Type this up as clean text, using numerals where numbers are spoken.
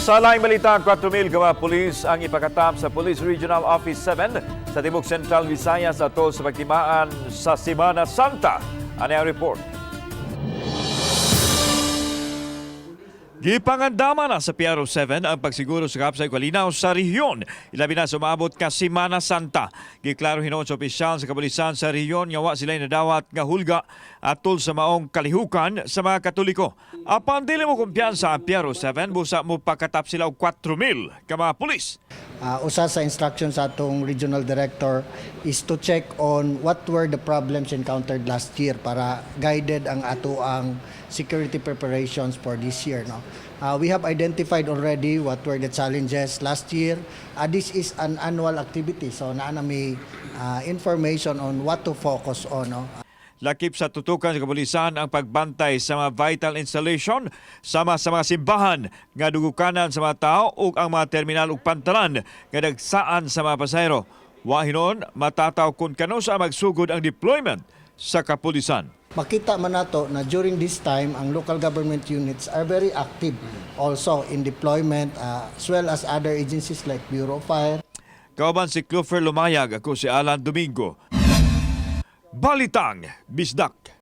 Sa laing balita, 4,000 ka mga pulis ang ipakatap sa Police Regional Office 7 sa Tibok Central Visayas atol sa pagtimaan sa Semana Santa. Ano ang report? Gipangandama na sa PRO 7 ang pagsiguro sa kapsay kalinaw sa rehiyon. Ilabi na sa umaabot ka Semana Santa. Giklaro hinuon sa opisyal sa kapulisan sa rehiyon nga wa sila nadawat nga hulga atol sa maong kalihukan sa mga Katoliko. Apan dili mo kumpiyansa ang PRO 7 busa mo pakatap sila og 4,000 ka mga pulis. Usa sa instructions sa atong regional director is to check on what were the problems encountered last year para guided ang ato ang security preparations for this year, no? We have identified already what were the challenges last year. This is an annual activity, so naa na may information on what to focus on, no? Lakip sa tutukan sa kapulisan ang pagbantay sa mga vital installation sama sa mga simbahan nga dugukanan sa mga tao ug ang mga terminal ug pantalan nga dagsaan sa mga pasahero. Wa hinon matataw kung kano sa magsugod ang deployment sa kapulisan. Makita man nato na during this time ang local government units are very active also in deployment, as well as other agencies like Bureau of Fire. Kauban si Clofer Lumayag, ako si Alan Domingo. Balitang Bisdak.